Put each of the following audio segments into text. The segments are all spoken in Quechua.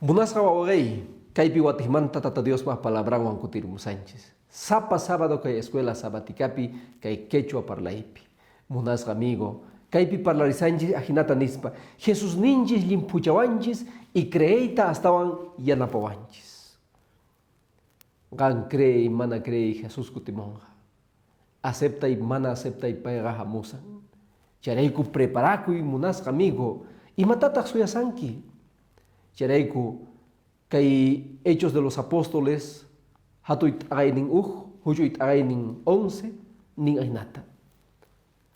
Munasqa wawqey, kaypi watijmanta Tata Diospaj palabranwan kutirmusanchis. Sapa sábado kay escuela sabaticapi kay quechua parlaypi. Munasqa amigo, kaypi parlarisanchis ajinata nispa, Jesusninchis llimphuchawanchis y creeyta astawan yanapawanchis. Qan creey mana creey Jesús kutimunqa. Aceptay mana aceptay payqa hamusan. Chayrayku preparakuy munasqa amigo, imatataq suyasanki? Chayrayku kay Hechos de los Apóstoles hatuy t'aqaynin uj, huch'uy t'aqaynin 11 nin ahinata.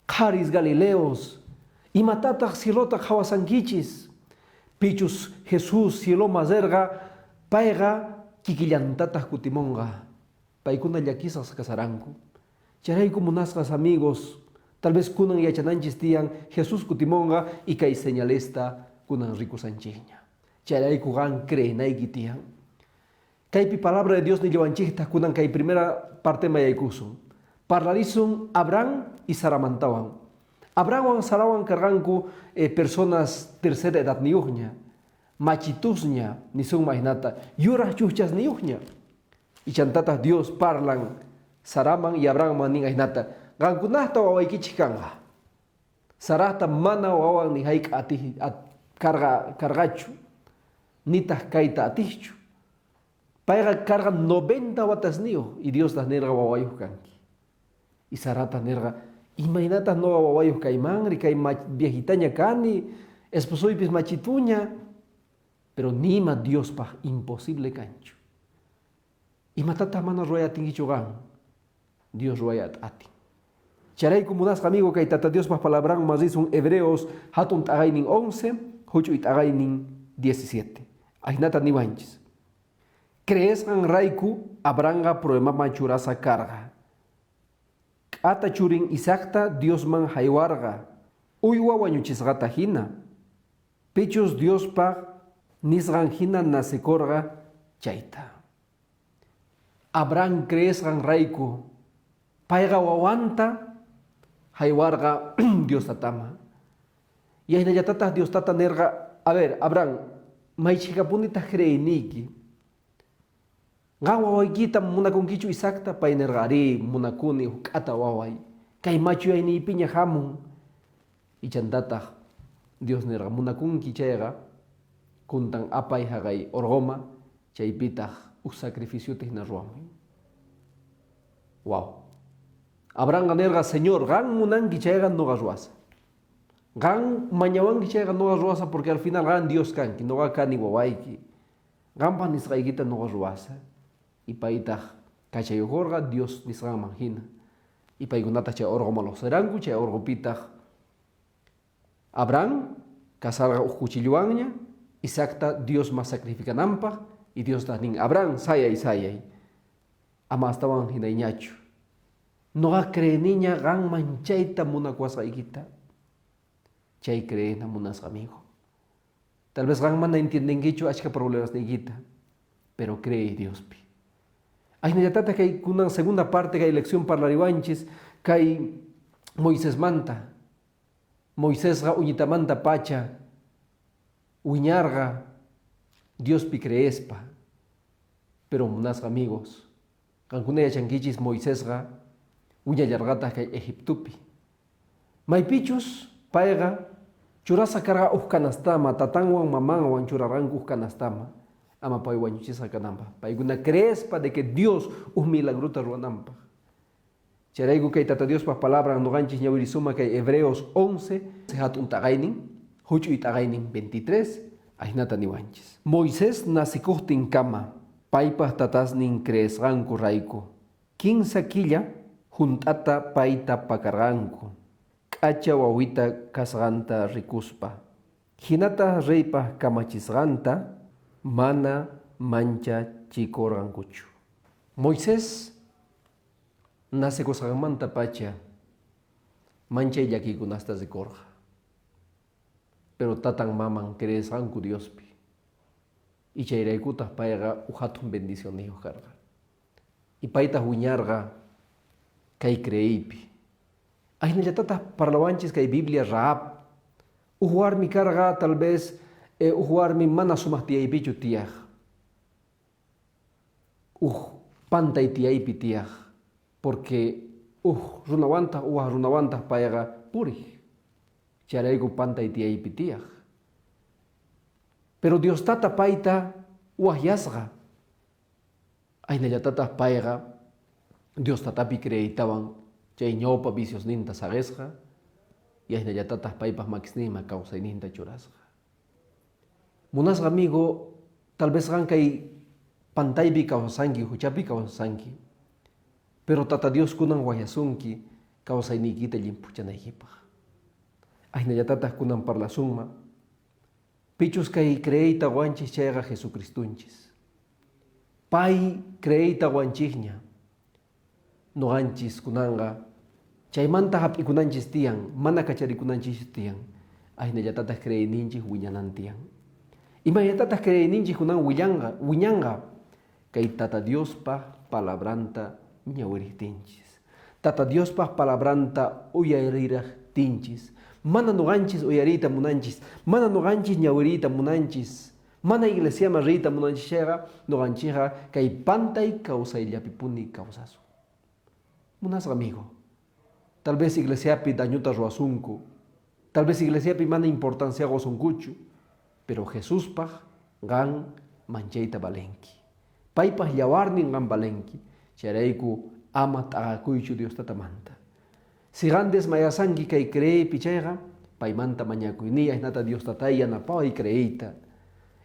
Qharis galileos, imatataq cielota qhawasankichis? Pichus Jesús cieloman rirqa, payqa kikillantataq kutimunqa. Paykuna llakisqas kasaranku. Chayrayku munasqas amigos, tal vez kunan yachananchis tiyan Jesús kutimunqa y kay señalesta kunan rikusanchikña. Chayrayku qan creenayki tiyan. Kaypi palabra de Dios nillawanchikta kunan kay primera parte mayaykusun. Parlarisun Abraham y Saramantawan. Abrahamwan Sarawan karqanku personas tercera edadniyuqña, machitusña nisunman hinata, yuraq chujchasniyuqña. Y chantataq Dios parlan Saraman y Abrahamman nin ahinata, qankunaqta wawaykichik kanqa. Sarahta mana wawan ni hayk'a atij karqa karqachu, nitaq kayta atijchu. Payqa karqa 90 watasniyuq y Diostaq nirqa wawayuq kanki. Y Sarataq nirqa, imaynataq noqa wawayuq kaymanri, kay viejitaña kani, esposoypis machituña. Pero nima Diospaq imposible kanchu. Imatataq mana ruway atinkichu qan? Dios ruway atin. Chayrayku munasqa amigo kay Tata Diospaq palabranman risun Hebreos hatun t'aqaynin 11, huch'uy t'aqaynin 17. Ahinata niwanchis. Creesqan rayku Abrahamqa pruebaman churasqa karqa. K'ata churin Isaacta Diosman haywarqa, uywa wañuchisqata hina. Pichus Diospaq nisqan hina nacekorqa chayta. Abraham creesqan rayku payqa wawanta haywarqa Dios Tataman. Y ahinallatataq Dios Tata nirqa, a ver, Abraham, maychhikapunitaq creeyniyki? Qan wawaykita munakunkichu Isaacta? Pay nirqa, arí, munakuni huk k'ata waway. Kay machuyayniypiña hamun. Y chantataq Dios nirqa, munakunki chayqa, kuntan apay haqay orqoma, chaypitaq huk sacrificiota hina ruwamuy. Wow. Abrahamqa nirqa, Señor, qan munanki chayqa noqa ruwasaq. Qan mañawanki chayqa noqa ruwasaq porque al final qan Dios kanki, noqa kani wawayki. Qanpaq nisqaykita noqa ruwasaq. Y paytaq kachayukurqa Dios nisqanman hina. Y paykunataq chay orqoman lloqsiranku, chay orqopitaq Abraham kasarqa huk cuchillowanña Isaacta Diosman sacrificananpaq y Diostaq nin, Abraham, sayay, sayay. Ama astawan hinayñachu. Noqa creeniña qanman chayta munakuwasqaykita. Chay creena munasqa amigo. Tal vez qan mana entiendenkichu achka problemasniykita, pero creey Diospi. Ahinallatata kay kunan segunda parte kay lección parlariwanchis kay Moisesmanta. Moisesqa uñitamanta pacha wiñarqa Diospi creespa. Pero munasqa amigos, qankuna yachankichis Moisesqa wiñallarqataq kay Egiptopi. Maypichus payqa churasqa karqa uj canastama, tatanwan mamanwan churarqanku uj canastama, ama pay wañuchisqa kananpaq. Paykuna creespa de que Dios uj milagrota ruwananpaq. Chayrayku kay Tata Diospaq palabran noqanchis ñawirisuma kay Hebreos 11 hatun t'aqaynin, huch'uy t'aqaynin 23, ahinata niwanchis. Moisés nacekuqtinkama paypaq tatasnin creesqanku rayku Kinsa killa junt'ata payta pakarqanku, k'acha wawita kasqanta rikuspa. Jinataj reypaj kamachisqanta mana manchachikorqankuchu. Moisés nacekusqanmantapacha manchay llakiykunasta rikorqa. Pero tatan maman creesqanku Diospi. Y chayraykutaj payqa uj jatun bendicionniyoj karqa. Y paytaj wiñarqa kay creeypi. Ajinallatataj parlawanchis kay Biblia Rahab. Uj warmi karqa tal vez Uj warmi mana sumaq tiyaypichu tiyaq. Uj pantay tiyaypi tiyaq. Porque uj runawantaq uwaj runawantaq payqa puriq. Chayrayku pantay tiyaypi tiyaq. Pero Dios Tata payta waqyasqa. Aynallatataq payqa Dios Tatapi creeytawan chay ñawpa viciosninta saqisqa y aynallatataq paypaq makisninman kawsayninta churasqa. Munasqa amigo, tal vez qan kay pantaypi kawsasanki, huchapi kawsasanki, pero Tata Dios kunan waqyasunki kawsayniykita llimphuchanaykipaq. Aynallatataq kunan parlasunman, pichus kay creeyta qowanchis chayqa Jesucristunchis. Pay creeyta qowanchikña. Noqanchis kunanqa chaymanta hap'ikunanchis tiyan, mana kacharikunanchis tiyan. Aynallatataq creeyninchik wiñanan tiyan. Imaynatataq creeyninchik kunan willanqa, wiñanqa? Kay Tata Diospa palabranta ñawiriqtinchis. Tata Diospa palabranta uyariraqtinchis. Mana noqanchis uyariyta munanchis, mana noqanchis ñawiriyta munanchis, mana iglesiaman riyta munanchis chayqa, noqanchikqa kay pantay kawsayllapipuni kawsasun. Munasqa amigo, tal vez iglesiapi dañuta ruwasunku, tal vez iglesiapi mana importancia qosunkuchu, pero Jesuspaq qan manchayta valenki. Paypaq yawarnin qan valenki. Chayrayku ama t'aqakuychu Dios Tatamanta. Si qan desmayasanki kay creeypi chayqa, paymanta mañakuyniy ajinata Dios Tatay yanapaway creeyta.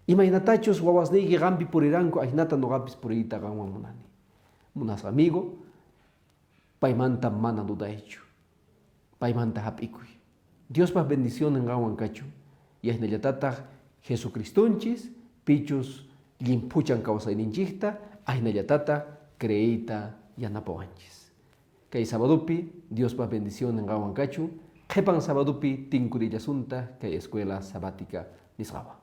Imaynatachus wawasniyki qanpi puriranku ajinata noqapis puriyta qanwan munani. Munasqa amigo, paymanta mana dudaychu. Paymanta hap'ikuy. Diospaq bendicionnin qanwan kachun. Y ajinallatataq Jesucristunchis pichus llimphuchan kawsayninchikta, ajinallatataq creeyta yanapawanchis. Kay sabadopi Diospaq bendicionnin qanwan kachun, qhipan sabadopi tinkurillasuntaq kay escuela sabática nisqawan.